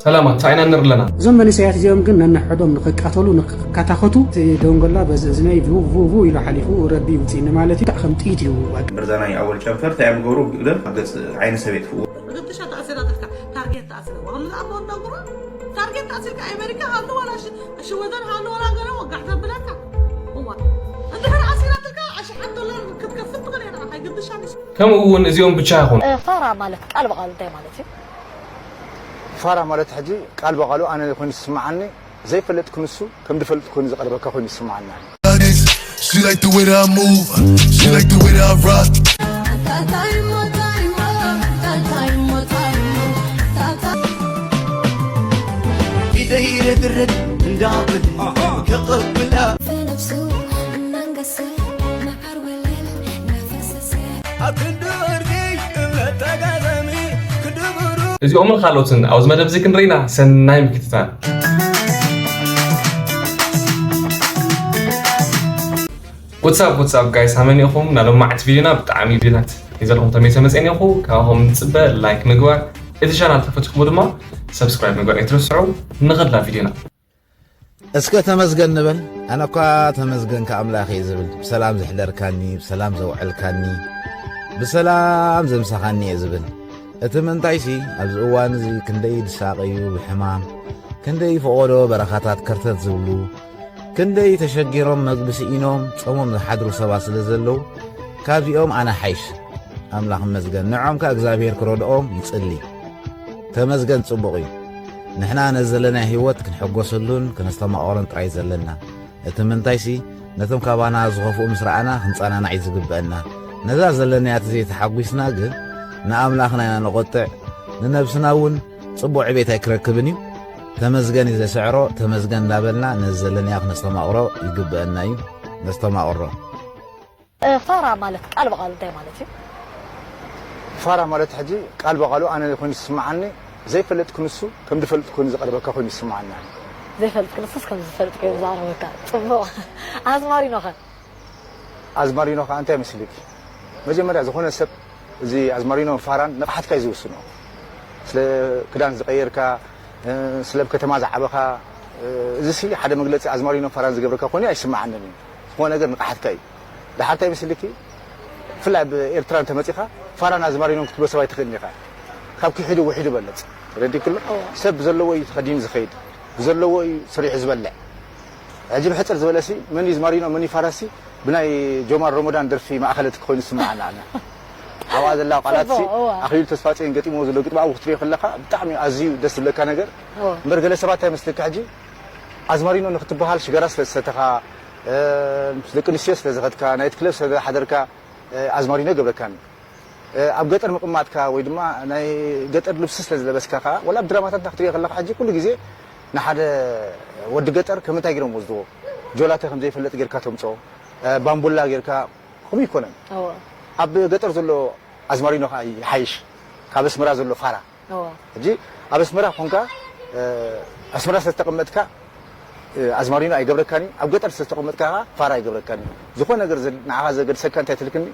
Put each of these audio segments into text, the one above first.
ሰላማት፣ እንታይ ኢና ንርኢ ኣለና? እዞም መንእሰያት እዚኦም ግን ነንሕዶም ንኽቃተሉ ንኽካታኸቱ እቲ ደንጎላ በዚ እዝነይ ቭው ቭው ቭው ኢሉ ሓሊፉ ረቢ ይውፅእኒ ማለት እዩ። ከም ጥይት እዩ። እምበር እዛ ናይ ኣወል ጨንፈር እንታይ እዮም ዝገብሩ? ደም ኣብ ገፅ ዓይኒ ሰብ የጥፍእዎ። ብግድሻ ተኣሲራ ትልካ ታርጌት ተኣሲራ ዋላ ምዝኣም ወንዳ ጉራ ታርጌት ተኣሲርካ ኣሜሪካ ሃሉ ዋላ ሽ- ሽወደን ሃሉ ዋላ ገለ ወጋሕ ዘብለካ እዋ እንድሕር ኣሲራ ትልካ ኣሽሓት ዶላር ክትከፍል ትኽእል እያ ንዓኻ ግድሻ ንስ ከምኡ እውን እዚኦም ብቻ ይኹኑ። ፋራ ማለት ቃል ብቃሉ እንታይ ማለት እዩ? ፋራ ማለት ሕጂ ቃል ብቃሉ ኣነ ኮይኑ ዝስምዓኒ ዘይፈልጥ ክንሱ ከም ዝፈልጥ ኮይኑ ዝቀርበካ ኮይኑ ይስምዓኒ። She like the way that I move, she like the way that I rock. ኢደይ ረግረግ እንዳብል ከቐብላ ብነብሱ እናንገሰ መዓር ወለል እናፈሰሰ ኣብ ክንዲ ወርቂ እምነት ተጋጣሚ ክንዲ ብሩር እዚኦምን ካልኦትን ኣብዚ መደብ እዚ ክንርኢና ሰናይ ምክትታል። What's up, what's up guys? ሃመን ኢኹም? ናሎማዓት ቪዲዮና ብጣዕሚ ቪዲዮታት ሒዘልኩም ተመይሰ መፅእን ኢኹ። ካብኹም ንፅበ ላይክ ምግባር፣ እቲ ቻናል ተፈትኹሞ ድማ ሰብስክራይብ ምግባር ኣይትረስዑ። ንኸድላ ቪዲዮና። እስከ ተመስገን ንበል። ኣነ እኳ ተመስገንካ ኣምላኽ እየ ዝብል፣ ብሰላም ዘሕደርካኒ፣ ብሰላም ዘውዐልካኒ፣ ብሰላም ዘምሳኻኒ እየ ዝብል። እቲ ምንታይሲ ኣብዚ እዋን እዚ ክንደይ ዝሳቐዩ ብሕማም፣ ክንደይ ፈቖዶ በረኻታት ከርተት ዝብሉ፣ ክንደይ ተሸጊሮም መግቢ ስኢኖም ጾሞም ዝሓድሩ ሰባት ስለ ዘለዉ፣ ካብዚኦም ኣነ ሓይሽ። ኣምላኽ ይመስገን። ንዖም ከኣ እግዚኣብሔር ክረድኦም ይጽሊ። ተመስገን ጽቡቕ እዩ። ንሕና ነዚ ዘለና ህይወት ክንሕጎሰሉን ክነስተማቕሮን ጥራይ ዘለና። እቲ ምንታይሲ ነቶም ካባና ዝኸፍኡ ምስ ረኣና ክንጸናናዕ እዩ ዝግበአና። ነዛ ዘለናያ ተዘይተሓጒስና ግን ንኣምላኽና ኢና ነቖጥዕ፣ ንነብስና እውን ጽቡቕ ዕቤት ኣይክረክብን እዩ። ተመስገን እዩ ዘስዕሮ፣ ተመስገን እንዳበልና ነዚ ዘለናዮ ክነስተማቕሮ ይግበአና እዩ። ነስተማቕሮ። ፋራ ማለት ቃል ብቃሉ እንታይ ማለት እዩ? ፋራ ማለት ሕጂ ቃል ብቃሉ ኣነ ኮይኑ ዝስምዓኒ ዘይፈልጥ ክንሱ ከም ዝፈልጥ ኮይኑ ዝቀርበካ ኮይኑ ይስምዓኒ። ዘይፈልጥ ክንሱስ ከም ዝፈልጥ ኮይኑ ዝቀርበካ። ጽቡቕ። ኣዝማሪኖኸ? ኣዝማሪኖ ከዓ እንታይ መስልኪ? መጀመርያ ዝኾነ ሰብ እዚ ኣዝማሪኖ ፋራን ንቕሓትካ እዩ ዝውስኖ። ስለ ክዳን ዝቀየርካ፣ ስለ ኣብ ከተማ ዝዓበኻ፣ እዚ ሲ ሓደ መግለፂ ኣዝማሪኖ ፋራን ዝገብረካ ኮይኑ ኣይስምዓንን እዩ። ዝኾነ ነገር ንቕሓትካ እዩ። ደሓር እንታይ መስልኪ? ብፍላይ ኣብ ኤርትራ እንተመፂኻ ፋራን ኣዝማሪኖን ክትብሎ ሰብ ኣይትኽእልን ኢኻ። ካብ ክሒዱ ውሒዱ በለፅ። ረዲክሎ ሰብ ብዘለዎ እዩ ተኸዲኑ ዝኸይድ፣ ብዘለዎ እዩ ሰሪሑ ዝበልዕ። ሕጂ ብሕፅር ዝበለሲ መን እዩ ዝማሪኖ መን እዩ ፋራሲ ብናይ ጆማር ሮሞዳን ደርፊ ማእኸለት ኮይኑ ዝስምዓና ኣና ኣብኣ ዘላ ቃላትሲ ኣኽሊሉ ተስፋፅዮን ገጢሞ ዘሎ ግጥሚ ኣብኡ ክትሪኦ ከለካ ብጣዕሚ ኣዝዩ ደስ ዝብለካ ነገር እምበር ገለ ሰባት እንታይ መስለካ ሕጂ ኣዝማሪኖ ንክትበሃል ሽጋራ ስለ ዝሰተኻ ምስ ደቂ ኣንስትዮ ስለ ዝኸድካ ናይት ክለብ ስለ ዝሓደርካ ኣዝማሪኖ ይገብረካኒ ኣብ ገጠር ምቕማጥካ ወይ ድማ ናይ ገጠር ልብሲ ስለ ዝለበስካ ከዓ ወላ ኣብ ድራማታት ክትሪኦ ከለካ ሕጂ ኩሉ ግዜ ንሓደ ወዲ ገጠር ከም እንታይ ገይሮም ወስድዎ ጆላተ ከም ዘይፈለጥ ጌርካ ተምፅኦ ባምቡላ ጌርካ ከምኡ ይኮነን ኣብ ገጠር ዘሎ ኣዝማሪኖ ከዓ ይሓይሽ ካብ ኣስመራ ዘሎ ፋራ ሕጂ ኣብ ኣስመራ ኮንካ ኣስመራ ስለዝተቀመጥካ ኣዝማሪኖ ኣይገብረካን እዩ ኣብ ገጠር ስለዝተቀመጥካ ከዓ ፋራ ኣይገብረካን እዩ ዝኾነ ነገር ንዓኻ ዘገድሰካ እንታይ ትልክኒ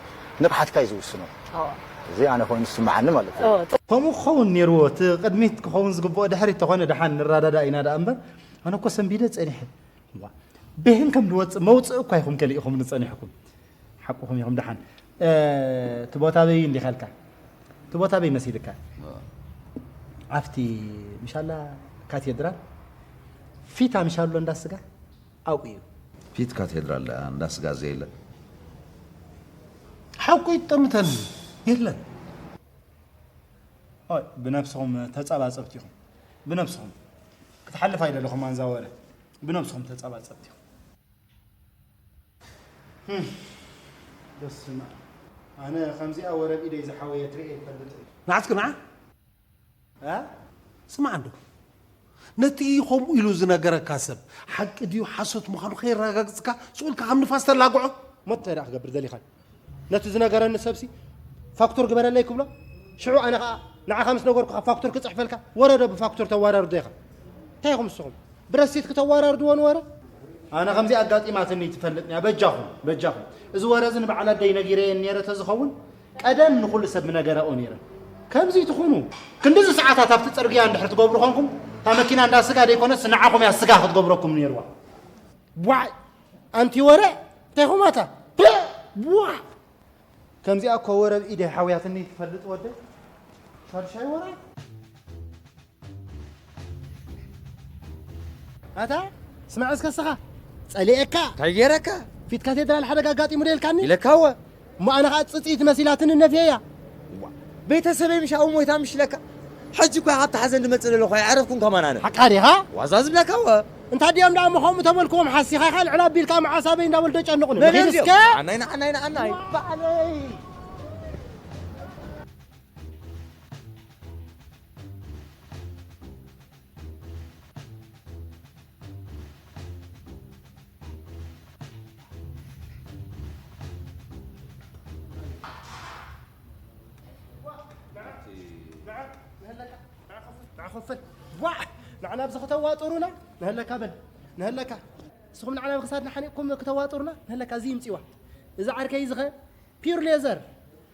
ንቕሓትካ እዩ ዝውስኖ እዚ ኣነ ኮይኑ ዝስምዓኒ ማለት እዩ ከምኡ ክኸውን ነይርዎ እቲ ቅድሚት ክኸውን ዝግብኦ ድሕሪት ተኾነ ደሓን ንረዳዳ ኢና ደኣ እምበር ኣነ እኮ ሰንቢደ ጸኒሐ ዋ ብህን ከም ዝወፅእ መውፅእ እኳ ኢኹም ከሊእኹም ንጸኒሕኩም ሓቁኹም ኢኹም ደሓን እቲ ቦታ በይ እንዲኸልካ እቲ ቦታ በይ መሲልካ ኣብቲ ምሻላ ካቴድራል ፊት ኣምሻሎ እንዳስጋ ኣብኡ እዩ። ፊት ካቴድራል ደኣ እንዳ ስጋ ዘየለ። ሓቁ ይጠምተኒ የለን። ኦይ ብነብስኹም ተጻባጸብቲ ኢኹም። ብነብስኹም ክትሓልፍ ኣይደለኹም ኣንዛ ወረ ብነብስኹም ተጻባጸብቲ ኢኹም። በስመ ኣብ ኣነ ከምዚኣ ወረ ብኢደይ ዝሓወየት ርእየ ይፈልጥ። ንዓስኪ ንዓ ስማዕ እንዶ ነቲ ከምኡ ኢሉ ዝነገረካ ሰብ ሓቂ ድዩ ሓሶት ምዃኑ ከየረጋግፅካ ስኡልካ ከም ንፋስ ተላግዖ እሞ እንታይ ደኣ ክገብር ደሊኻ እዩ ነቲ ዝነገረኒ ሰብሲ ፋክቶር ግበረለይ ክብሎ ሽዑ ኣነ ከዓ ንዓኻ ምስ ነገርኩኻ ፋክቶር ክፅሕፈልካ ወረ ዶ ብፋክቶር ተዋራርዶ ኢኻ እንታይ ኢኹም ንስኹም ብረሲት ክተዋራርድዎ ንወረ ኣነ ከምዚ ኣጋጢማትኒ ትፈልጥንያ በጃኹም በጃኹም እዚ ወረ እዚ ንበዓል ኣደይ ነጊረየን ነይረ ተዝኸውን ቀደም ንኹሉ ሰብ ምነገረኦ ነይረ። ከምዚ ትኹኑ ክንድዚ ሰዓታት ኣብቲ ጽርግያ እንድሕር ትገብሩ ኾንኩም እታ መኪና እንዳ ስጋ ደይኮነስ ንዓኹም እያ ስጋ ክትገብረኩም ነይርዋ። ዋይ ኣንቲ ወረ እንታይ ኹማታ? ዋዕ ከምዚኣ እኮ ወረ ብኢደይ ሓውያትኒ ትፈልጥ ወደይ። ሻድሻይ ወረ ኣታ ስማዕ እስከ ስኻ ጸሊኤካ እንታይ ገይረካ? ፊት ካቴድራል ሓደጋ ኣጋጢሙ ዶ ኢልካኒ? ኢለካወ። እሞ ኣነ ኸዓ ጽጽኢት መሲላትኒ ነፍየያ። ዋ፣ ቤተሰበይ ምሽ ኣብኡ ሞይታ ምሽ ኢለካ። ሕጂ እኮ ካብቲ ሓዘን ዝመጽእ ዘለኹ ኣይዓረፍኩን ከማን ኣነ። ሓቃ ዲኻ? ዋዛ ዝብለካወ። እንታይ ድዮም ደኣ እሞ ከምኡ ተበልክዎም ሓሲኻ ኢኻ ልዕል ኣቢልካ መዓስ ኣበይ እንዳበሉ ደጨንቑኒ። መን እዮም ንኺድ እዚኦም? እስከ። ንዓናይ፣ ንዓናይ፣ ንዓናይ። ባዕለይ። ንዓ ኸፍል። ቧዕ! ንዓ ናብዚ ከተዋጥሩና? ንሀለካ በል። ንሀለካ። ንስኹም ንዓ ናብ ክሳድና ሓኒቕኩም ክተዋጥሩና? ንሀለካ እዚ ይምፅዋ። እዚ ዓርከይ እዚ ኸ ፒር ሌዘር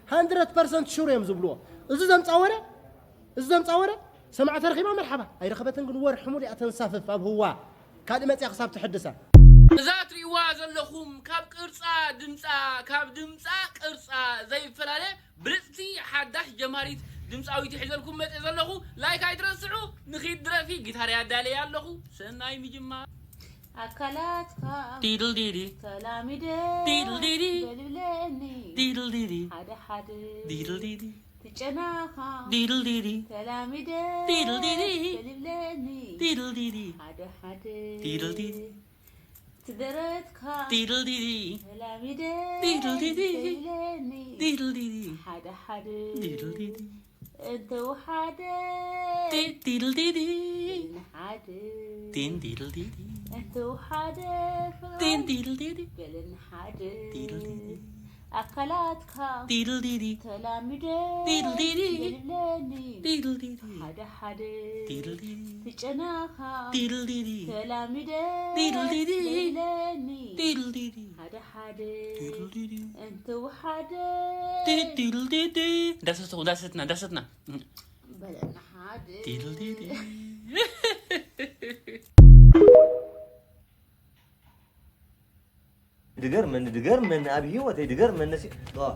ሃንድረድ ፐርሰንት ሹር እዮም ዝብልዎ። እዚ ዘምፃ ወረ፣ እዚ ዘምፃ ወረ ሰማዕቲ ረኺባ መርሓባ። ኣይረኸበትን ግን ወርሒ ሙሉእ እያ ተንሳፍፍ ኣብ ህዋ። ካልእ መፅያ ክሳብ ትሕድሳ። እዛ ትርእይዋ ዘለኹም ካብ ቅርጻ ድምጻ፣ ካብ ድምጻ ቅርጻ ዘይፈላለ ብልጽቲ ሓዳሽ ጀማሪት ድምጻዊት ሒዘልኩም መጽእ ዘለኹ። ላይክ ኣይትረስዑ። ንኺድ ድረፊ ጊታር ያዳለየ ኣለኹ። ሰናይ ምጅማር። ኣካላትካ ዲድል ዲዲ ተላሚደ ዲድል ዲዲ በልብለኒ ዲድል ዲዲ ሓደ ሓደ ዲድል ዲዲ ትጨናኻ ዲድል ዲዲ ተላሚደ ዲድል ዲዲ በልብለኒ ዲድል ዲዲ ሓደ ሓደ ዲድል ዲዲ ትደረትካ ዲድል ዲዲ ተላሚደ ዲድል ዲዲ በልብለኒ ዲድል ዲዲ ሓደ ሓደ ዲድል ዲዲ እንተወሓደ ዲድል ዲዲ በልኒ ሓደ ዲን ዲድል ዲዲ እንተወሓደ ፍቕረይ ዲን ዲድል ዲዲ በልኒ ሓደ ዲድል ዲዲ ኣካላትካ ዲድል ዲዲ ተላሚደ ዲድል ዲዲ በልብለኒ ዲድል ዲዲ ሓደ ሓደ ዲድል ዲዲ ትጨናኻ ዲድል ዲዲ ተላሚደ ዲድል ዲዲ በልብለኒ ዲድል ዲዲ ሓደ ሓደ ዲድል ዲዲ እንተወሓደ ዲድል ዲዲ እንዳሰተኹ እንዳሰትና እንዳሰትና በለና ሓደ ዲድል ዲዲ ድገርመኒ ድገርመኒ ኣብ ህይወተይ ድገርመኒ ሲ ዋ።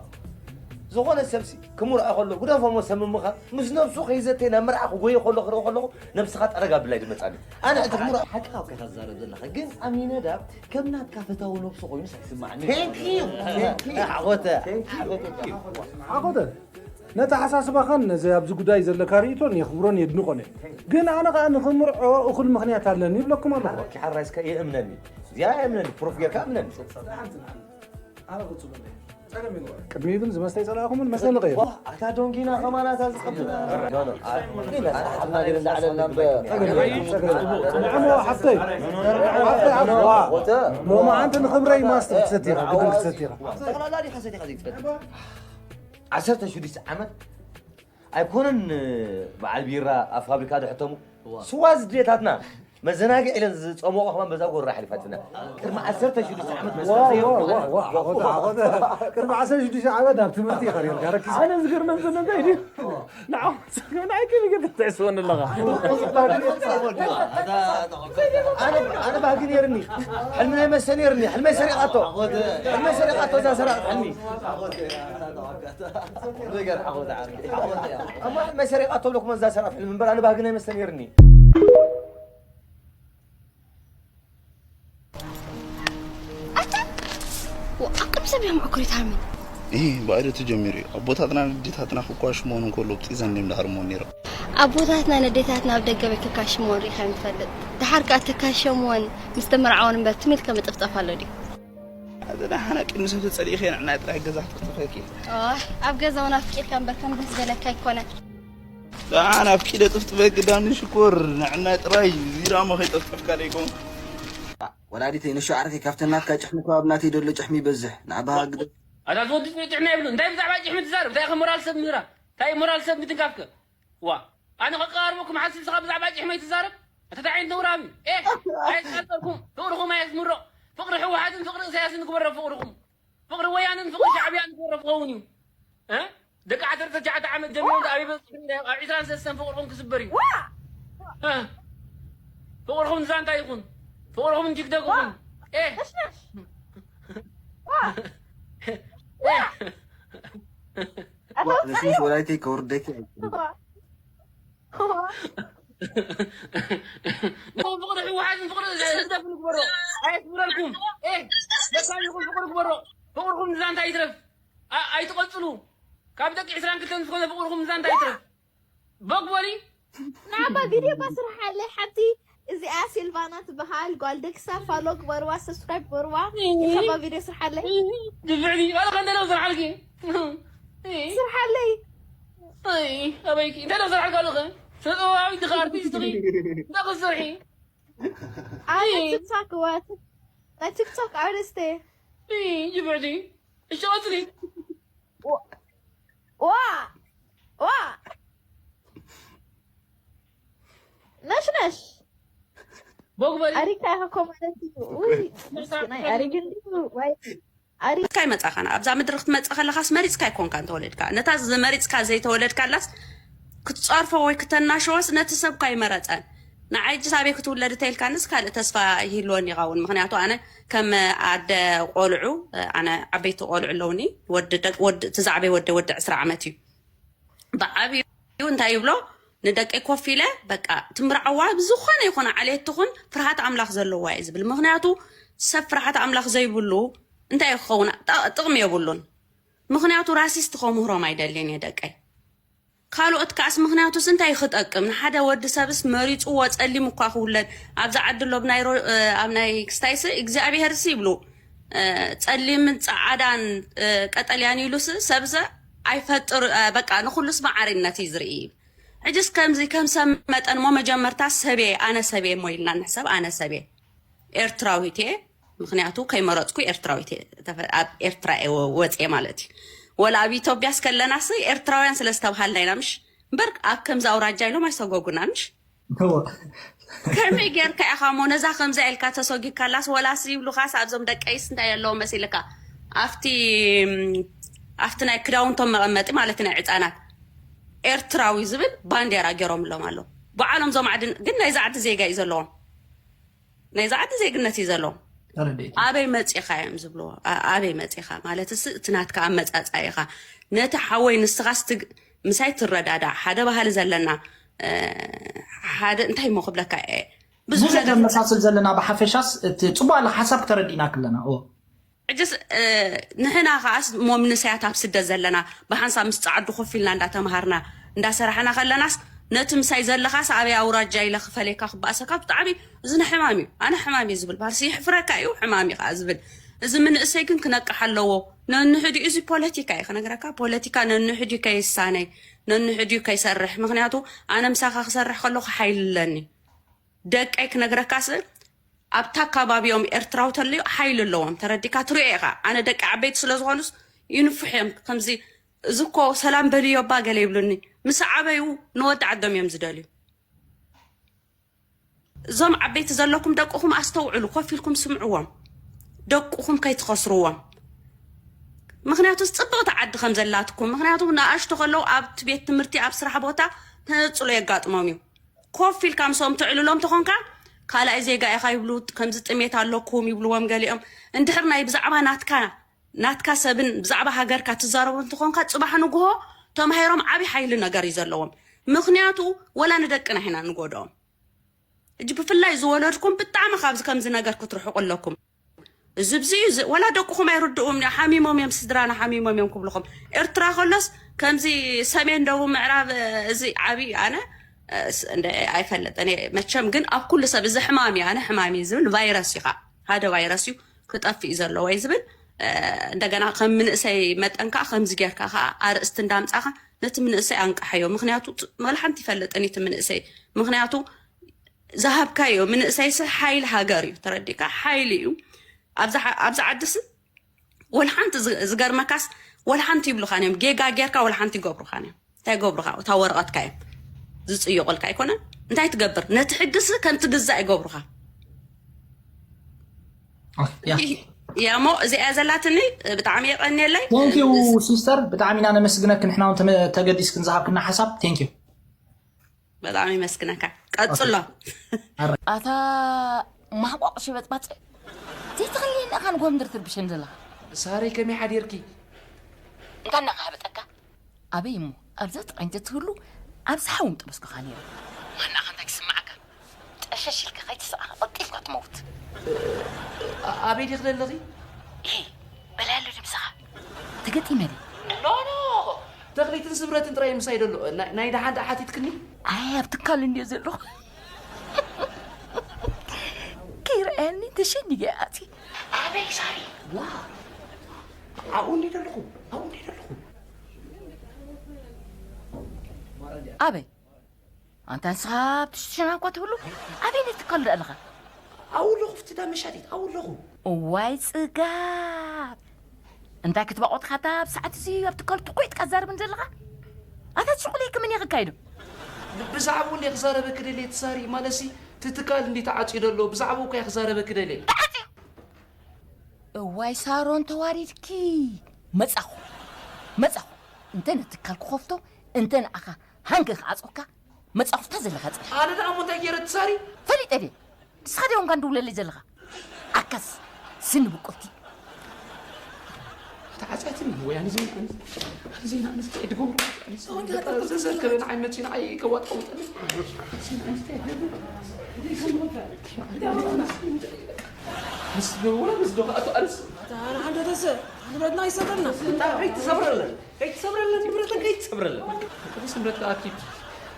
ዝኾነ ሰብሲ ክምርዖ ከሎ ግደፎሞ ሰብ ምምኻር ምስ ነብሱ ከይዘተየ ናብ መርዓ ክጎየ ከሎ ክርኢ ከለኹ ነብስኻ ጠረግ ኣብላ እዩ ዝመጻኒ። ኣነ እቲ ክምርዖ ሓቅኻ እኮ ኢኻ ትዛረብ ዘለኻ ግን ኣሚነዳብ ከም ናትካ ፈታዊ ነብሱ ኮይኑስ ኣይስማዓኒ። Thank you. Thank you. ሓኾተ። Thank you. ሓኾተ። ነተሓሳስባኻን ነዚ ኣብዚ ጉዳይ ዘለካ ርእይቶን የኽብሮን የድንቖን እየ። ግን ኣነ ኸኣ ንኽምርዖ እኹል ምኽንያት ኣለኒ ይብለኩም ኣለኹ። ሓራይ እስከ የእምነኒ። እዚኣ የእምነኒ። ፕሩፍ ጌርካ እምነኒ። ኣነ ቁጽሉ ኣለይ። ጸገም የለውም። ቅድሚኡ ግን ዝመስተ ይጸላእኹምን መስተ ንቐይር። ዋ፣ ኣታ ዶንጊና ኸማን ኣታ ዝቐብል። ኖ፣ ኖ። ጸገም የለውም፣ ጸገም የለውም። ንዕሞ ሓፍተይ። ሓፍተይ፣ ሓፍተይ። ዋ። ሎማዓንቲ ንኽብረይ ማስተ ክትሰቲ ኢኻ፣ ግድን ክትሰቲ ኢኻ። ጠቕላላ ዲኻ ሰቲኻ ዘይትፈልጥ? ዓሰርተ ሽዱሽተ ዓመት ኣይኮነን በዓል ቢራ ኣብ ፋብሪካ ድሕተሙ እዋ። ስዋ ዝድሌታትና መዘናግዒ ኢለን ዝፀመቑ ከማን በዛ ጎራ ሓሊፋትና ቅድሚ ዓሰርተ ሽዱሽተ ዓመት መስተ ዋ፣ ዘይብሉ ዋ፣ ዋ፣ ዋ፣ ዓወት፣ ዓወት። ቅድሚ ዓሰርተ ሽዱሽተ ዓመት ናብ ትምህርቲ ኢኻ ነርካ፣ ረኪስ። ኣነ ዝገርመን ዘሎ እንታይ ድዩ? ንዓኹም ንዓይ ከመይ ጌርካ ትሕስወኒ ኣለኻ? ኣነ ኣነ ባህጊ ነይርኒ ሕልሚ ናይ መስተ ነይርኒ ሕልመይ ሰሪቓቶ ሕልመይ ሰሪቓቶ እዛ ሰራቕ ሕልሚ ነገር ሓወት ዓርኪ ሓወት እያ። እሞ ሕልመይ ሰሪቓቶ ብለኩም እዛ ሰራቕ ሕልሚ እምበር ኣነ ባህጊ ናይ መስተ ነይርኒ። ኣታ ወ- ኣብ ቅድሚ ሰብ እዮም ዕኩሪት ሃርሚ። ይህ ባዕሉ ተጀሚሩ እዩ። ኣቦታትና ንዴታትና ክኳሽሞን እንከሎ ብጢዘን እዮም ድሃርሞን ነይሮም። ኣቦታትና ነዴታትና ኣብ ደገ ቤት ክካሽሞን ሪኢኻ እዮም ትፈልጥ። ድሓር ከኣ ተካሸምወን ምስ ተመርዓወን እምበር ትም ኢልካ ምጥፍጣፍ ኣሎ ድዩ? ኣዚ ደሓና ቅድሚ ሰብ ተጸሊእኺ ንዕናይ ጥራይ ገዛ ክትጥፈኪ። ኣይ ኣብ ገዛ እውን ኣፍቂርካ እምበር ከም ደስ በለካ ኣይኮነን። ደሓን ኣፍቂደ ጥፍጥፈኪ ዳኒ ሽኮር ንዕናይ ጥራይ ዚራሞ ከይጠፍጠፍካ ደይኮን። ወላዲተይ ንሹ ዓርከይ ካብተን ናትካ ጭሕሚ ከባቢ ናተይ ደሎ ጭሕሚ ይበዝሕ ንዓባኻ ግደ ኣታ ዝወዲ ጥዕና የብሉ እንታይ ብዛዕባ ጭሕሚ ትዛረብ እንታይ ሞራል ሰብ ምህራ እንታይ ሞራል ሰብ ምትንካፍከ ዋ ኣነ ከቀራርበኩም ሓስብ ስኻ ብዛዕባ ጭሕመይ ትዛረብ ኣታ እንታይ ዓይነት ነውራም እዩ ኤ ኣይቃጸልኩም ፍቅርኹም ኣየስምሮ ፍቅሪ ህወሓትን ፍቅሪ እሳያስን ግበሮ ፍቅርኹም ፍቅሪ ወያንን ፍቅሪ ሻዕብያን ግበሮ ክኸውን እዩ እ ደቂ ዓሰርተ ትሽዓተ ዓመት ጀሚሮም ኣብ ይበፅሑ ኣብ ዕስራን ሰለስተን ፍቅርኹም ክስበር እዩ እ ፍቕርኹም ንዛንታ ይኹን። ፍቕርኹም ንቲክቶክ ይኹን። ኤ ነሽነሽ ኤ ነሽነሽ ወላይተይ ከውርደኪ ኣይክእልን። ፍቕሪ ህወሓትን ፍቕሪ ህግደፍን ግበሮ። ኣየክብረልኩም። ኤ ደካም ይኹን ፍቕሪ ግበሮ። ፍቕርኹም ንዛንታ ይትረፍ። ኣ- ኣይትቐጽሉ። ካብ ደቂ ዕስራን ክልተን ዝኾነ ፍቕርኹም ንዛንታ ይትረፍ። በግ በሊ። ንዓባ ቪድዮ ባ ስርሓለይ ሓንቲ እዚኣ ሲልቫና ትበሃል ጓል ደግሳ ፋሎ ግበርዋ ሰብስክራይብ ግበርዋ። ከባ ቪድዮ ስርሓለይ ድብዕኒ ባለ ከንደለው ስርሓልኪ። ስርሓለይ ኣይ ኣበይኪ እንታይ ዶ ስራሕ ካልኸ? ስነ ጥበባዊ ድኻ ኣርቲስት ኺ? እንታይ ክትሰርሒ? ኣይ ቲክቶክ ወት ናይ ቲክቶክ ኣርቲስት እይ ጅብዕቲ እሺ ቀጽሊ። ዋ ዋ ነሽነሽ ቦግበሊ ኣሪካ ኢኻ እኮ ማለት እዩ። ውይ ምስኪናይ ኣሪግ እንዲሁ ዋይ ኣሪግ መሪፅካ ይመፃኻ ኣብዛ ምድሪ ክትመፅእ ከለኻስ መሪፅካ ኣይኮንካ እንተወለድካ ነታ መሪፅካ ዘይተወለድካላስ ክትፀርፎ ወይ ክተናሸወስ ነቲ ሰብኳ ይመረፀን ንዓይ ጅስ ኣበይ ክትውለድ ተይልካንስ ካልእ ተስፋ ይህልወኒ ይኸውን ምክንያቱ ኣነ ከም ኣደ ቆልዑ ኣነ ዓበይቲ ቆልዑ ኣለውኒ ወዲ ደቅ- ወዲ- እቲ ዝዓበይ ወደ ወዲ ዕስራ ዓመት እዩ ብዓብዩ እንታይ ይብሎ ንደቀይ ኮፍ ኢለ በቃ ትምርዓዋ ብዝኾነ ይኹን ዓሌት ትኹን ፍርሃት ኣምላኽ ዘለዋ እዩ ዝብል ምክንያቱ ሰብ ፍርሃት ኣምላኽ ዘይብሉ እንታይ እዩ ክኸውን ጠ- ጥቕሚ የብሉን ምክንያቱ ራሲስት ከምህሮም ኣይደልን እየ ደቀይ ካልኦት ከኣስ ምክንያቱስ እንታይ ክጠቅም ንሓደ ወዲ ሰብስ መሪፅዎ ፀሊም እኳ ክውለድ ኣብዚ ዓዲ ኣሎ ኣብ ናይ ሮ- ኣብ ናይ ክስታይስ እግዚኣብሄርስ ይብሉ ፀሊምን ፃዓዳን ቀጠልያን ኢሉስ ሰብሰ ኣይፈጥር በቃ ንኩሉስ ማዓርነት እዩ ዝርኢ ሕጅስ ከምዚ ከም ሰብ መጠን ሞ መጀመርታ ሰብየ ኣነ ሰብየ ሞ ኢልና ንሕሰብ ኣነ ሰብየ ኤርትራዊት እየ ምክንያቱ ከይመረፅኩ ኤርትራዊት እየ ተፈ- ኣብ ኤርትራ እየ ወ- ወፅየ ማለት እዩ ወላ ኣብ ኢትዮጵያ እስከለናስ ኤርትራውያን ስለ ዝተብሃልና ኢና ምሽ እምበር ኣብ ከምዚ ኣውራጃ ኢሎም ኣይሰጎጉና ምሽ እወ። ከመይ ጌርካ ኢኻ እሞ ነዛ ከምዛ ኢልካ ተሰጊካላስ ወላስ ይብሉኻስ ኣብዞም ደቀይስ እንታይ ኣለዎ መሲልካ ኣብቲ ኣብቲ ናይ ክዳውንቶም መቐመጢ ማለት ናይ ዕፃናት ኤርትራዊ ዝብል ባንዴራ ገይሮምሎም ኣለዉ በዓሎም ዞም ዓዲ ግን ናይዚ ዓዲ ዜጋ እዩ ዘለዎም ናይዚ ዓዲ ዜግነት እዩ ዘለዎም ተረዲእካ። ኣበይ መፂኻ እዮም ዝብልዎ ኣ- ኣበይ መፂኻ ማለት ስ እቲ ናትካ ኣመፃፃ ኢኻ ነቲ ሓወይ ንስኻስ ትግ- ምሳይ ትረዳዳእ ሓደ ባህሊ ዘለና እ፣ ሓደ እንታይ ሞ ክብለካ እየ ብዙሕ ብዙሕ ነገር ነመሳስል ዘለና ብሓፈሻስ እቲ ፅቡቅ ኣለ ሓሳብ ክተረዲእና ክለና እዎ ሕጅስ እ፣ ንሕና ከዓስ ሞ ምንሳያት ኣብ ስደት ዘለና ብሓንሳብ ምስ ፃዓዱ ኮፍ ኢልና እንዳተምሃርና እንዳሰራሕና ከለናስ ነቲ ምሳይ ዘለኻስ ኣበይ ኣውራጃ ኢለ ክፈለካ ክበኣሰካ ብጣዕሚ እዚ ንሕማም እዩ ኣነ ሕማም እዩ ዝብል ባህልሲ ይሕፍረካ እዩ ሕማም እዩ ከዓ ዝብል እዚ ምንእሰይ ግን ክነቅሕ ኣለዎ ነንሕዲ እዚ ፖለቲካ እዩ ክነግረካ ፖለቲካ ነንሕዲ ከይሳነይ ነንሕዲ ከይሰርሕ ምክንያቱ ኣነ ምሳኻ ክሰርሕ ከለኩ ሓይሊ ኣለኒ ደቀይ ክነግረካስ ኣብታ ከባቢኦም ኤርትራዊ ተለዩ ሓይሊ ኣለዎም ተረዲካ ትሪኦ ኢኻ ኣነ ደቂ ዓበይቲ ስለ ዝኾኑስ ይንፍሑ እዮም ከምዚ እዚ እኮ ሰላም በልዮ እባ ገለ ይብሉኒ ምስ ዓበዩ ንወዲ ዓዶም እዮም ዝደልዩ እዞም ዓበይቲ ዘለኩም ደቅኹም ኣስተውዕሉ ኮፍ ኢልኩም ስምዕዎም ደቅኹም ከይትኸስርዎም ምክንያቱ ፅብቕቲ ዓዲ ከም ዘላትኩም ምክንያቱ ንኣሽቶ ከለዉ ኣብቲ ቤት ትምህርቲ ኣብ ስራሕ ቦታ ተነፅሎ የጋጥሞም እዩ ኮፍ ኢልካ ምስኦም ትዕልሎም ተኾንካ ካልኣይ ዜጋ ኢኻ ይብሉ ከምዚ ጥሜት ኣለኩም ይብልዎም ገሊኦም እንድሕር ናይ ብዛዕባ ናትካ ናትካ ሰብን ብዛዕባ ሃገርካ ትዛረቡ እንትኾንካ ፅባሕ ንግሆ ተማሂሮም ዓብዪ ሓይሊ ነገር እዩ ዘለዎም ምኽንያቱ ወላ ንደቅና ኢና ንጎድኦም ሕጂ ብፍላይ ዝወለድኩም ብጣዕሚ ካብዚ ከምዚ ነገር ክትርሕቁ ኣለኩም እዚ ብዚ እዩ እዚ- ወላ ደቅኹም ኣይርድኡም እዮም ሓሚሞም እዮም ስድራና ሓሚሞም እዮም ክብልኹም ኤርትራ ከሎስ ከምዚ ሰሜን ደቡብ ምዕራብ እ፣ እዚ ዓብዪ ኣነ እ፣ ስ- እንደ- ኣይፈልጥን እየ መቸም ግን ኣብ ኩሉ ሰብ እዚ ሕማም እዩ ኣነ ሕማም እዩ ዝብል ቫይረስ እዩ ከዓ ሓደ ቫይረስ እዩ ክጠፍእ እዩ ዘለዎ እዩ ዝብል እ፣ እንደገና ከም ምንእሰይ መጠን ከዓ ከምዚ ጌርካ ከዓ ኣርእስቲ እንዳምፃኻ ነቲ ምንእሰይ ኣንቃሓዮ ምክንያቱ ፅ- መላሓንቲ ይፈልጥን እቲ ምንእሰይ ምክንያቱ ዝሃብካዮ ምንእሰይስ ሓይሊ ሃገር እዩ ተረዲእካ ሓይሊ እዩ ኣብዚ ሓ- ኣብዚ ዓድስ ወልሓንቲ ዝ- ዝገርመካስ ወልሓንቲ ይብሉኻን እዮም ጌጋ ጌርካ ወልሓንቲ ይገብሩኻን እዮም እንታይ ይገብሩኻ እታ ወረቐትካ እዮም ዝፅይቁልካ ኣይኮነን እንታይ ትገብር ነቲ ሕግስ ከም ትግዛእ ይገብሩኻ ያ ያሞ እዚኣ ዘላትኒ ብጣዕሚ የቐንየለይ ቴንኪዩ ሲስተር ብጣዕሚ ኢና ነመስግነክ ንሕና እውን ተመ- ተገዲስክን ዝሃብክና ሓሳብ ቴንኪዩ በጣም ይመስግነካ። ቀጽሎ። ኣታ ማሕቋቕ ሽበጥባጥ ዘይተኽልየኒ ኢኻ ንጎምድር ትርብሸን ዘለኻ። ሳሪ ከመይ ሓዲርኪ? እንታይ እናኻህበጠካ? ኣበይ እሞ ኣብዛ ጥቓኝ ተትህሉ ኣብዚ ሓው ምጠበስኩኻ ነይረ። ማናኻ እንታይ ክስምዓካ? ጠሸሽ ኢልካ ከይትስኣኻ ቀልጢፍካ ትመውት። ኣበይ ዲኺ ዘለኺ? ሄ በላያሉ ድምስኻ ተገጢመ ድየ? ኖ ኖ ተኽሊትን ስምረትን ጥራይ ምሳይ ደሎ ናይ ደሓን ደኣ ሓቲትክኒ? ኣይ ኣብ ትካል እንድየ ዘለኹ። ከይረኣየኒ ተሸኒገ ኣቲ ኣበይ ሳሪ? ዋ ኣብኡ እንዲ ዘለኹ ኣብኡ እንዲ ዘለኹ ኣበይ ኣንታ ንስኻ ኣብቲ ሽሸና እኳ ትህሉ ኣበይ ነቲ ትካል ዳ ኣለኻ? ኣብኡ ኣለኹ ፍቲ ዳ መሻጢት ኣብኡ ኣለኹ። እዋይ ፅጋብ እንታይ ክትባቆትካ እታ ኣብ ሰዓት እዚ ኣብ ትካል ትኮይ ትካ ዛርብን ዘለኻ? ኣታ ትሽቁል ከመን እየ ክካይዶ? ብዛዕባኡ እንደ ክዛረበ ክደልየ ትሳሪ ማለሲ ትትካል እንዲ ተዓፅዩ ደሎ ብዛዕባኡ እኳ ክዛረበ ክደልየ። ተዓፅዩ እዋይ ሳሮን ተዋሪድኪ። መጻኹ መጻኹ እንተ ነትካል ክኸፍቶ እንተ ንኣኻ ሃንገ ክዓጾካ መጻኹ ፍታ ዘለኻ ጽንሕ። ኣነ ደኣ እሞ እንታይ ገይረ ትሳሪ? ፈሊጠ ድየ? ንስኻ ድዮም ካን ድውለለይ ዘለኻ? ኣካስ ስኒ ብቁልቲ። ተዓጻትኒ ወይ ኣነ ዘይና ኣነ ዘይና ኣነ እንታይ ድገብሩ ዘዘከበ ንዓይ መጺ ንዓይ ከዋጣውጠኒ። ምስ ወላ ምስ ዶ ኣቶ ኣልስ ኣታ ኣነ ሓደ ተሰ ንብረትና ይሰጠና። እንታይ ትሰብረለን? ከይትሰብረለን ንብረተን ከይትሰብረለን። ቅዱስ ንብረት ኣኪብ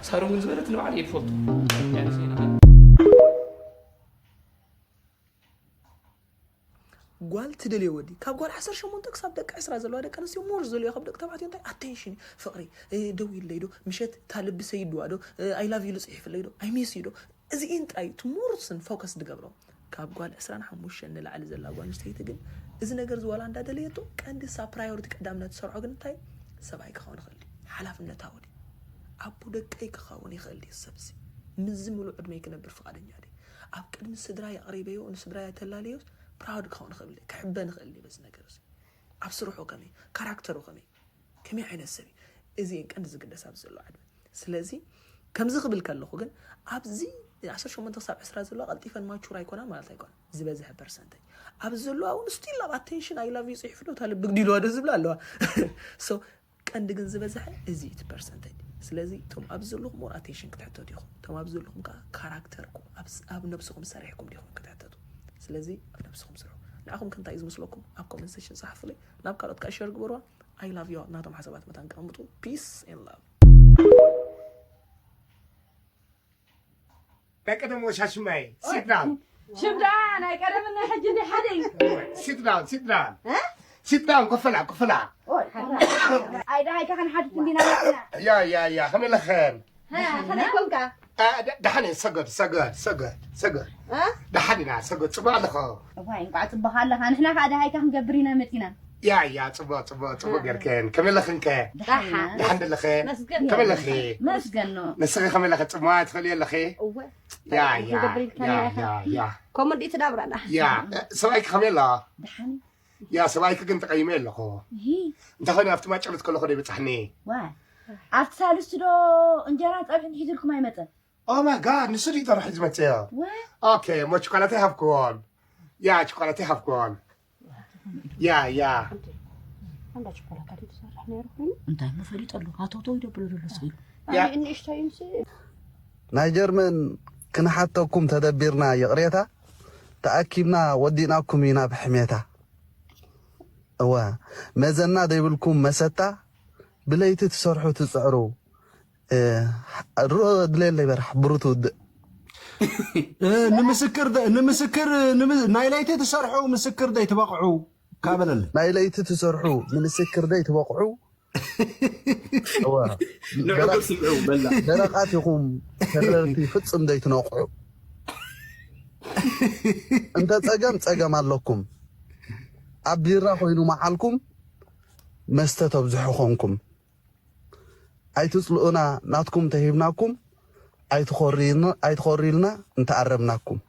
ሳሮን ግን ዝበለት ንባዕሉ እየ ትፈልጦ። ጓል ትደልዮ ወዲ ካብ ጓል ዓሰርተ ሸሞንተ ክሳብ ደቂ ዕስራ ዘለዋ ደቂ ኣንስትዮ ሞር ዝደልዮ ካብ ደቂ ተባዕትዮ እንታይ ኣቴንሽን እዩ ፍቕሪ ደው ኢለይ ዶ ምሸት እታ ልቢ ሰይድዋ ዶ ኣይ ላቭ ዩ ሉ ፅሒፍለይ ዶ ኣይ ሚስ ዩ ዶ እዚኤን ጥራይ እዩ እቲ ሞር ስን ፎከስ ድገብሮ ካብ ጓል ዕስራን ሓሙሽተን ንላዕሊ ዘላ ጓል ኣንስተይቲ ግን እዚ ነገር እዚ ዋላ እንዳደለየቶ ቀንዲ እሳ ፕራዮሪቲ ቀዳምነት ትሰርዖ ግን እንታይ ሰብኣይ ክኸውን ይኽእል ድዩ ሓላፍነታዊ ድዩ ኣቦ ደቀይ ክኸውን ይኽእል ድዩ ሰብ እዚ ምስዚ ምሉእ ዕድመይ ክነብር ፍቓደኛ ድየ ኣብ ቅድሚ ስድራይ ኣቕሪበዮ ንስድራይ ኣተላልዮስ ፕራውድ ክኸውን ይኽእል ድየ ክሕበ ንኽእል ድየ በዚ ነገር እዚ ኣብ ስርሑ ከመይ ካራክተሩ ከመይ ከመይ ዓይነት ሰብ እዩ እዚ እየን ቀንዲ ዝግደስ ኣብዚ ዘሎ ዕድመ ስለዚ ከምዚ ክብል ከለኹ ግን ኣብዚ ዓሰርተ ሸሞንተ ክሳብ ዕስራ ዘለዋ ቀልጢፈን ማቹር ኣይኮና ማለት ኣይኮነ ዝበዝሐ ፐርሰንተጅ ኣብዚ ዘለዋ እውን ስቲል ኣብ ኣቴንሽን ኣይ ላቭ ዩ ፅሒፉ ዶ ታለ ብግዲልዋ ዶ ዝብላ ኣለዋ so ቀንዲ ግን ዝበዝሐ እዚ እቲ ፐርሰንተጅ ስለዚ እቶም ኣብዚ ዘለኹም ሞር ኣቴንሽን ክትሕተቱ ኢኹም እቶም ኣብዚ ዘለኹም ከዓ ካራክተርኩም ኣብ ነብስኹም ሰሪሕኩም ዲኹም ክትሕተቱ ስለዚ ኣብ ነብስኹም ስርሑ ንዓኹም ከ እንታይ እዩ ዝመስለኩም ኣብ ኮመንት ሴሽን ፀሓፉለይ ናብ ካልኦት ከዓ ሸር ግበርዋ I love you ናቶም ሓሳባት መታን ከቐምጡ peace and love ናይ ቀደም ወሻሽማይ sit down ሽምዳ ናይ ቀደምን ናይ ሕጂ እንዲ ሓደ እዩ sit down sit down sit down ኮፈላ ኮፈላ ኣይ ደሃይካ ክንሓትት እንዲና መፅና ያ ያ ያ ከመይ ለኸን ከመይ ኮንካ ደሓን እየ ሰገድ ሰገድ ሰገድ ሰገድ ደሓን ኢና ሰገድ ፅቡቅ ኣለኸ እዋይ እንቋዕ ፅቡቅ ኣለኻ ንሕና ከዓ ደሃይካ ክንገብር ኢና መፂና ያ ያ ፅቡቅ ፅቡቅ ፅቡቅ ጌርክን ከመይ ኣለኽን ከ ደሓን ደለኸ ከመይ ኣለኺ መስገን ነው ንስኺ ከመይ ኣለኺ ፅቡቅ ትኽእሊ ኣለኺ ያ ያ ያ ያ ከምኡ እንዲት ናብራና ያ ሰብኣይኪ ከመይ ኣሎ ደሓን ያ ሰብኣይኪ ግን ተቀይመ ኣለኹ እንተኾይኑ ኣብቲ ማጨሎት ከለኹ ዶ ይበፅሕኒ ኣብቲ ሳልስቲ ዶ እንጀራ ፀብሒ ሒዝልኩም ኣይመፀን Oh my god ንሱ ድዩ ጠርሑ ዝመፅኦ okay እሞ ችኮላታ ይሃብክዎም ያ ችኮላታ ይሃብክዎም ያ ያ እንታይ ሞ ፈሊጠሉ ሃተውተው ይደብሎ ዘሎ ስኢሉ ናይ ጀርመን ክንሓተኩም ተደቢርና ይቕሬታ ተኣኪብና ወዲእናኩም ኢና ብሕሜታ እወ መዘና ዘይብልኩም መሰታ ብለይቲ ትሰርሑ ትፅዕሩ እ፣ ርኦ ድሌለይ በራሕ ብሩ ትውድእ እ፣ ንምስክር ደ- ንምስክር ንምስ- ናይ ለይቲ ትሰርሑ ምስክር ደይ ትበቕዑ ካበለለ ናይ ለይቲ ትሰርሑ ንምስክር ደይ ትበቕዑ እወ፣ ንዑ ገብ ስምዑ በላ ደረቓት ኢኹም ተረርቲ ፍጽም ደይ ትነቕዑ እንተ ጸገም ጸገም ኣለኩም ኣብ ቢራ ኮይኑ መዓልኩም መስተ ተብዝሑ ኾንኩም ኣይትፅልኡና ናትኩም ተሂብናኩም ኣይትኾርዩልና እንተኣረምናኩም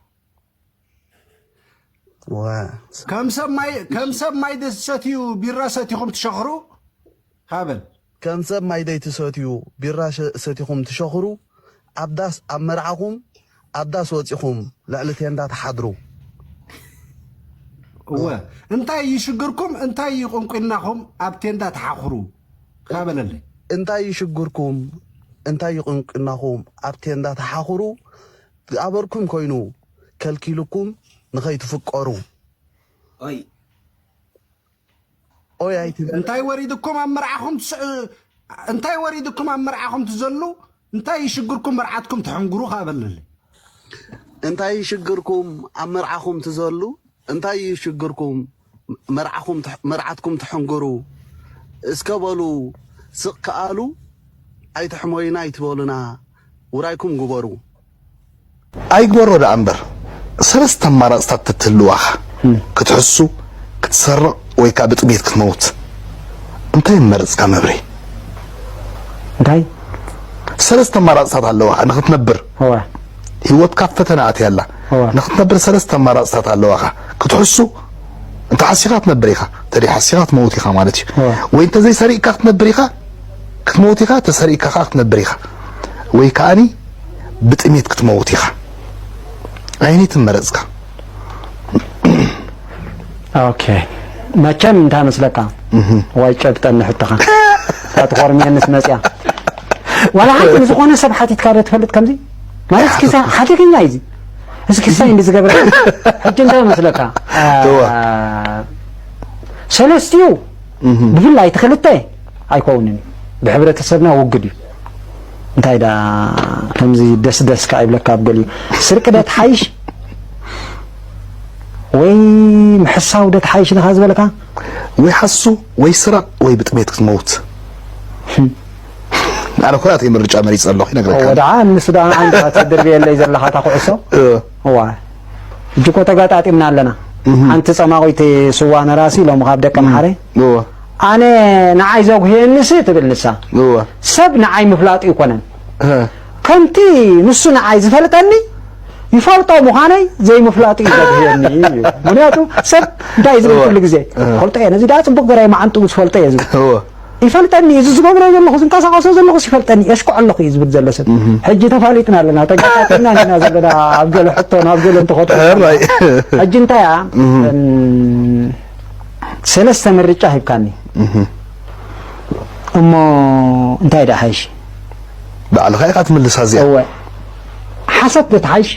ከም ሰብ ማይ ደይትሰትዩ ቢራ ሰቲኹም ትሸኽሩ ሃበል ከም ሰብ ማይ ደይትሰትዩ ቢራ ሰቲኹም ትሸኽሩ ኣብ ዳስ ኣብ መርዓኹም ኣብ ዳስ ወጺኹም ልዕሊ ቴንዳ ትሓድሩ። እወ እንታይ ይሽግርኩም እንታይ ይቁንቁናኹም ኣብ ቴንዳ ተሓኽሩ ካበለለይ። እንታይ ይሽግርኩም እንታይ ይቁንቁናኹም ኣብ ቴንዳ ተሓኽሩ። ዝኣበርኩም ኮይኑ ከልኪሉኩም ንኸይትፍቀሩ። ኦይ ኦይ ኣይትበል። እንታይ ወሪድኩም ኣብ መርዓኹም ትስ- እንታይ ወሪድኩም ኣብ መርዓኹም ትዘሉ እንታይ ይሽግርኩም መርዓትኩም ትሕንግሩ ካበለለይ። እንታይ ይሽግርኩም ኣብ መርዓኹም ትዘሉ እንታይ ይሽግርኩም መርዓኹም ትሕ- መርዓትኩም ትሕንግሩ። እስከ በሉ ስቕ ከኣሉ ኣይትሕሞዩና ኣይትበሉና። ውራይኩም ግበሩ። ኣይግበሮ ደኣ እምበር ሰለስተ ኣማራፅታት ተትህልዋኻ ክትሕሱ ክትሰርቕ ወይ ከዓ ብጥሜት ክትመውት እንታይ መረፅካ መብሬ? እንታይ ሰለስተ ኣማራፅታት ኣለዋኻ ንክትነብር እወ ህይወትካ ኣብ ፈተና ኣትያ ኣላ እወ። ንክትነብር ሰለስተ ኣማራፅታት ኣለዋኻ ክትሕሱ እንተ ሓሲኻ ትነብር ኢኻ እንተ ሓሲኻ ትመውት ኢኻ ማለት እዩ እወ። ወይ እንተዘይሰሪቕካ ክትነብር ኢኻ ክትመውት ኢኻ ተሰሪቕካ ከዓ ክትነብር ኢኻ ወይ ከዓኒ ብጥሜት ክትመውት ኢኻ ኣይነይትን መረፅካ ኦኬ መቸም እንታይ መስለካ ዋይ ጨብጠኒ ሕቶኻ እታ ትኾርምየንስ መፅያ ዋላ ሓንቲ ንዝኾነ ሰብ ሓቲትካ ዶ ትፈልጥ ከምዚ ማለት እስኪ ሓደገኛ እዩ እዚ እስኪ ሳይ እንዲ ዝገብረ ሕጂ እንታይ መስለካ እዋ። ሰለስቲኡ ብፍላይ እቲ ክልተ ኣይከውንን እዩ ብሕብረተሰብና ውግድ እዩ እንታይ ዳ ከምዚ ደስ ደስ ከዓ ይብለካ ኣብ ገሊኡ ስርቂ ዶ ትሓይሽ ወይ ምሕሳው ዶ ትሓይሽ ኢኻ ዝበለካ ወይ ሓሱ ወይ ስራቕ ወይ ብጥሜት ክትመውት ኣነ ኩላተይ ምርጫ መሪፀ ኣለኹ ይነግረካ ወድዓ ንሱ ደኣ ንዓንዲ ትድርብየለይ ዘለኻ እታ ኩዕሶ እዋ ሕጂ እኮ ተጋጣጢምና ኣለና ሓንቲ ፀማቒቲ ስዋ ነራሲ ኢሎም ካብ ደቂ መሓረ እዎ ኣነ ንዓይ ዘጉህየኒሲ ትብል ንሳ እዎ ሰብ ንዓይ ምፍላጡ ይኮነን እ፣ ከምቲ ንሱ ንዓይ ዝፈልጠኒ ይፈልጦ ምዃነይ ዘይምፍላጡ እዩ ዘጉህየኒ እዩ ምክንያቱ ሰብ እንታይ እዩ ዝብል ኩሉ ግዜ ፈልጦ እየ ነዚ ደኣ ፅቡቅ ገራይ መዓንጥኡ ዝፈልጦ እየ ዝብል እዎ ይፈልጠኒ እዚ ዝገብሮ ዘለኹ ዝንቀሳቀሶ ዘለኹስ ይፈልጠኒ የሽኩዕ ኣለኹ እዩ ዝብል ዘሎ ሰብ ሕጂ ተፋሊጥና ኣለና ተጋጣጢምና ኢና ዘለና ኣብ ገለ ሕቶን ኣብ ገለ እንትኸዱ ሕራይ ሕጂ እንታይ እያ እም፣ ሰለስተ ምርጫ ሂብካኒ እሞ እንታይ ደኣ ሓይሽ ባዕልኻ ኢኻ ትምልሳ እዚኣ እወ ሓሰት ዶ ትሓይሽ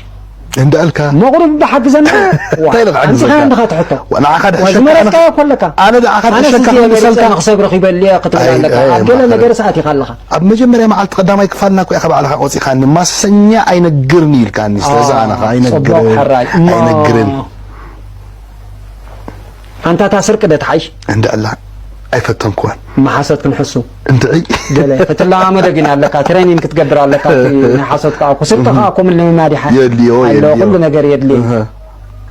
እንዳ ኣልካ መቑርብ ብሓግዘና እንታይ ኢልካ ኣንቲኻ ሕዝበካ? እንድኻ ትሕቶ ንዓኻ ወዚ ድሕሸካ መረፅካዮ ኮለካ ኣነ ደኣ ኣነ ድሕሸካ ስዚ ክምልሰልካ መሪፀ ንክሰግሮ ክይበልየ ክትብል ኣይ፣ ኣለካ ኣይ፣ ኣብ ገለ ኣይ፣ ነገር ሰኣት ይኻለኻ ኣብ መጀመርያ መዓልቲ ቀዳማይ ክፋልና እኮ ኢኻ ባዕልኻ ቆፂኻኒ ማሰኛ ኣይነግርን ኢልካኒ ስለዚ ኣነ ኸዓ ፅቡቅ ኣይነግርን ሕራይ እሞ ኣይነግርን ኣንታ እታ ስርቂ ዶ ትሓይሽ እንዳ ኣላ ኣይፈተንኩዋን መሓሰት ክንሕሱ እንድዒ ገለ ክትለማመዶ ግን ኣለካ ትሬኒን ክትገብር ኣለካ እቲ ናይ ሓሶት ከዓ እኮ ስርቂ ከዓ እኮ ምልምማድ ይሓ የድልዮ ኣሎ የድልዮ ኩሉ ነገር የድልዮ እህ።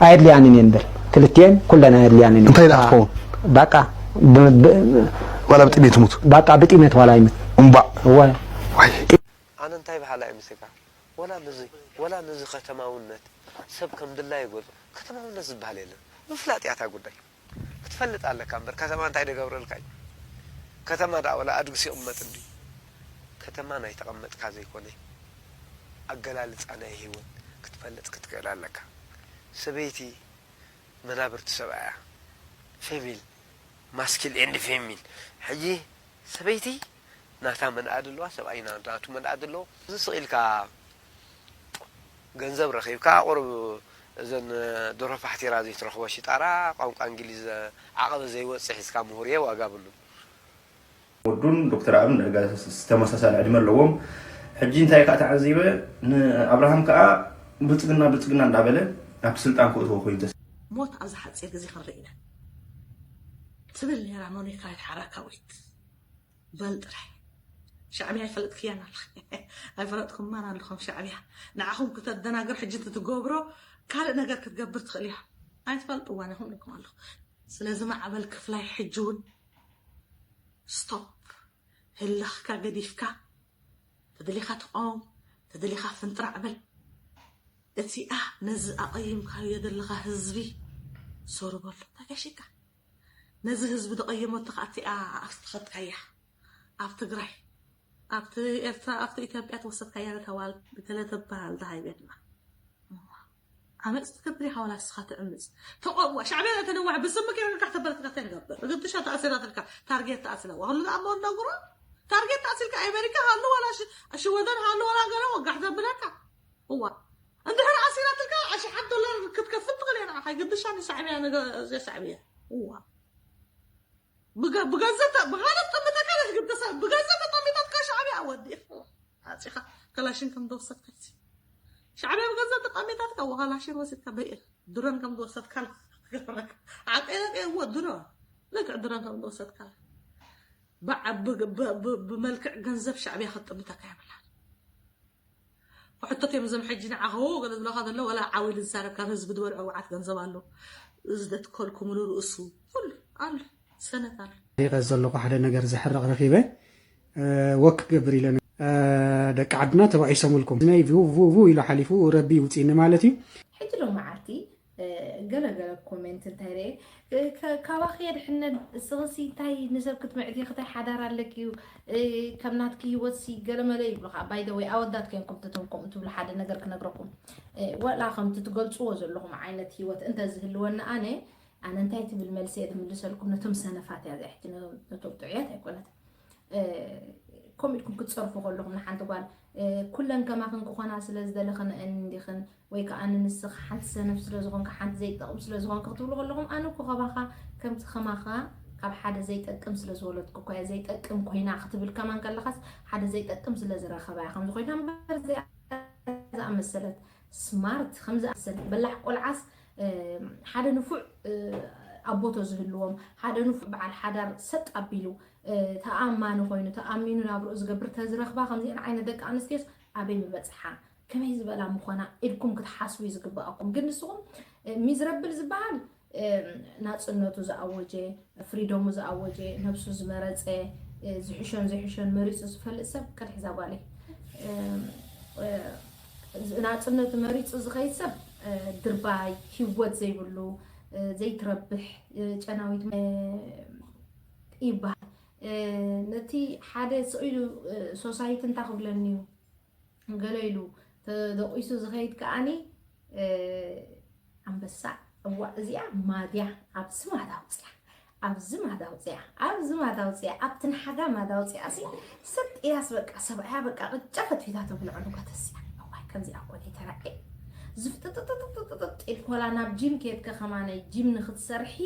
ኣየድልያንን እየን በል ክልቲኤን ኩለን ኣየድልያንን እየን እንታይ ደኣ ክኸውን ባቃ ብ- ብ- ዋላ ብጥሜት ሙት ባቃ ብጥሜት ዋላ ይምት እምባእ እወ ዋይ ኣነ እንታይ በሃላ እዩ ምስልካ ወላ ነዚ ወላ ነዚ ከተማውነት ሰብ ከም ድላዩ ይገልጾ ከተማውነት ዝበሃል የለን ምፍላጥ እያ እታ ጉዳይ ክትፈልጥ ኣለካ እምበር ከተማ እንታይ ደገብረልካ እዩ ከተማ ደኣ ወላ ኣድግስ ይቕመጥ እንዲ ከተማ ናይ ተቐመጥካ ዘይኮነ ኣገላልጻ ናይ ህይወት ክትፈልጥ ክትክእል ኣለካ ሰበይቲ መናብርቲ ሰብኣያ ፌሚል ማስኪል ኤንድ ፌሚል ሕጂ ሰበይቲ ናታ መንኣድ ኣለዋ ሰብኣይ ናቱ መንኣድ ኣለዎ እዚ ስቕ ኢልካ ገንዘብ ረኺብካ ቁሩብ እዘን ድሮ ፋሕቲራ ዘይትረኽቦ ሽጣራ ቋንቋ እንግሊዝ ዓቐበ ዘይወፅእ ሒዝካ ምሁር እየ ዋጋ ብሉን ወዱን ዶክተር ኣብን ዳርጋ ተመሳሳሊ ዕድመ ኣለዎም። ሕጂ እንታይ ከዓ ተዓዚበ ንኣብርሃም ከዓ ብልፅግና ብልፅግና እንዳበለ ኣብቲ ስልጣን ክእትዎ ኮይኑ ተስ ሞት ኣብዚ ሓፂር ግዜ ክንርኢ ኢና ትብል ነይራ ሞኒካ ሓራካዊት በል ጥራይ ሻዕብያ ኣይፈለጥክያን ኣለኺ ኣይፈለጥኩማን ኣለኹም ሻዕብያ ንዓኹም ክተደናግር ሕጂ ትትገብሮ ካልእ ነገር ክትገብር ትኽእል እያ ኣይትፈልጥዋን ኢኹም ኢልኩም ኣለኹ ስለዚ ማዕበል ክፍላይ ሕጂ እውን stop ህልኽካ ገዲፍካ ተደሊኻ ተቃወም ተደሊኻ ፍንጥራዕ በል እቲኣ ነዚ ኣቐይምካዮ ዘለኻ ህዝቢ ዞር በሎ ተገሺካ ነዚ ህዝቢ ዝቐየመቶ ከዓ እቲኣ ኣብቲ ተኸድካያ ኣብ ትግራይ ኣብቲ ኤርትራ ኣብቲ ኢትዮጵያ ተወሰድካያ ተዋል ገለ ተበሃል ደሃይ ቤትና ዓመፅ ትገብር ኢኻ ዋላ ንስኻ ትዕምፅ ተቆዋ ሻዕብያ ተነዋሕ ብስምክ የንካሕ ተበለትካ ተንገብር ግድሻ ተኣሲራትልካ ታርጌት ተኣስለዋ ሁሉ ዝኣመሩ ነጉሮ ታርጌት ተኣሲልካ ኣሜሪካ ሃሉ ዋላ ሽወደን ሃሉ ዋላ ገለ ወጋሕ ዘብለካ እዋ እንድሕር ኣሲራትልካ ኣሽሓት ዶላር ክትከፍል ትኽእል እያ ንዓኻ ግድሻ ንሻዕብያ ንገ- ሻዕብያ እዋ ብገ- ብገንዘብ ተ- ብገንዘብ ጠምተካ ለትግብተሰብ ብገንዘብ ተጠሚታትካ ሻዕብያ ወዲእኻ ኣፂኻ ከላሽን ከም ዝወሰድካ ሻዕብያ ብገንዘብ ተጠሚታትካ ወካላሽን ወሲድካ በይ ድሮን ከም ዝወሰድካ ዓቀለቀ እዎ ድሮ ልክዕ ድሮን ከም ዝወሰድካ ብመልክዕ ገንዘብ ሻዕብያ ከጠምተካ ይብላል ሕቶት እዮም እዞም ሕጂ ንዓኸዎ ገለ ዝብለኻ ዘሎ ወላ ዓው ኢሉ ዝዛረብ ካብ ህዝቢ ዝበልዖ ውዓት ገንዘብ ኣሎ እዚ ዘትከልኩምሉ ርእሱ ኩሉ ኣሎ ሰነት ኣሎ ሪቐ ዘለኹ ሓደ ነገር ዘሕርቕ ረኺበ ወክ ክገብር ኢለ ደቂ ዓድና ተባኢሶምልኩም ናይ ቪው ቪው ኢሉ ሓሊፉ ረቢ ይውፅእኒ ማለት እዩ ሕጂ ሎ መዓልቲ ገለገለ ኮሜንት እንታይ ርኤ ካባኺ የድሕነን እስኽሲ እንታይ ንሰብ ክትምዕዲ ክታይ ሓዳር ኣለኪ እዩ ከም ናትኪ ህይወት ሲ ገለመለ ይብሉኻ ባይደ ወይ ኣወዳት ኮይንኩም ትቶም ከምኡ ትብሉ ሓደ ነገር ክነግረኩም ወላ ከምቲ ትገልፅዎ ዘለኹም ዓይነት ህይወት እንተዝህልወኒ ኣነ ኣነ እንታይ ትብል መልሲ እየ ዝምልሰልኩም ነቶም ሰነፋት እያ እዚኣ ሕጂ ነቶም ጥዑያት ኣይኮነት ከምኡ ኢልኩም ክትፀርፉ ከለኹም ንሓንቲ ጓል ኩለን ከማኽን ክኾና ስለ ዝደለኽን እንዲኽን ወይ ከዓ ንንስኽ ሓንቲ ሰነፍ ስለ ዝኾንካ ሓንቲ ዘይጠቕም ስለ ዝኾንካ ክትብሉ ከለኹም ኣነ እኮ ከባኻ ከምቲ ከማኻ ካብ ሓደ ዘይጠቅም ስለ ዝወለድኩ እኮ እያ ዘይጠቅም ኮይና ክትብል ከማን ከለኻስ ሓደ ዘይጠቅም ስለ ዝረኸባ እያ ከምዚ ኮይና እምበር እዚኣ ዝኣመሰለት ስማርት ከምዚ ኣመሰለት በላሕ ቆልዓስ ሓደ ንፉዕ ኣቦቶ ዝህልዎም ሓደ ንፉዕ በዓል ሓዳር ሰጥ ኣቢሉ ተኣማኒ ኮይኑ ተኣሚኑ ናብርኡ ዝገብር ተዝረኽባ ከምዚአን ዓይነት ደቂ ኣንስትዮስ ኣበይ ምበፅሓ ከመይ ዝበላ ምኾና ኢልኩም ክትሓስቡ እዩ ዝግባኣኩም ግን ንስኹም ሚዝረብል ዝበሃል ናፅነቱ ዝኣወጀ ፍሪደሙ ዝኣወጀ ነብሱ ዝመረፀ ዝሕሾን ዘይሕሾን መሪፁ ዝፈልጥ ሰብ ቅድሕ እዛ ጓለይ ናፅነቱ መሪፁ ዝኸይድ ሰብ ድርባይ ህወት ዘይብሉ ዘይትረብሕ ጨናዊት ይበሃል ነቲ ሓደ ስቕ ኢሉ ሶሳይቲ እንታይ ክብለኒ እዩ ገለ ኢሉ ተደቂሱ ዝኸይድ ከዓኒ ኣንበሳ እዋ እዚኣ ማድያ ኣብዚ ማዳ ውፅያ ኣብዚ ማዳ ውፅያ ኣብዚ ማዳ ውፅያ ኣብቲ ንሓዳ ማዳ ውፅያ ሲ ሰጥ ኢያስ በቃ ሰብኣያ በቃ ቅጫ ፈትፊታ ተብልዖ ንጎተስያ እዋይ ከምዚኣ ኮነ ተራቂ ዝፍጥጥጥጥጥጥጥ ኢልኮላ ናብ ጂም ከየድከ ከማነይ ጂም ንክትሰርሒ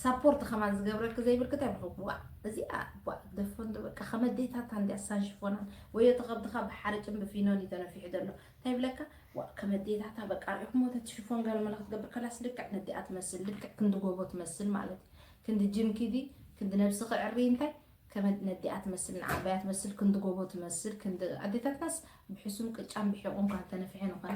ሳፖርት ከማን ዝገብረልኪ ዘይብልኪ እንታይ ብልኩ ዋ እዚኣ ዋ ደፈንዶ በቃ ከመዴታታ እንዲያ ሳንሽፎናን ወዮ ተኸብድኻ ብሓርጭን ብፊኖን እዩ ተነፊሑ ዘሎ እንታይ ብለካ ዋ ከመዴታታ በቃ ሪእኹሞ ተቲ ሽፎን ገለ መለ ክትገብር ከላስ ልክዕ ነዲኣ ትመስል ልክዕ ክንዲ ጎቦ ትመስል ማለት እዩ ክንዲ ጅም ኪዲ ክንዲ ነብስኺ ዕሪ እንታይ ከመ ነዲኣ ትመስል ንዓባያ ትመስል ክንዲ ጎቦ ትመስል ክንዲ ኣዴታትናስ ብሕሱም ቅጫን ብሒቑን ኳ ተነፊሐን ይኾና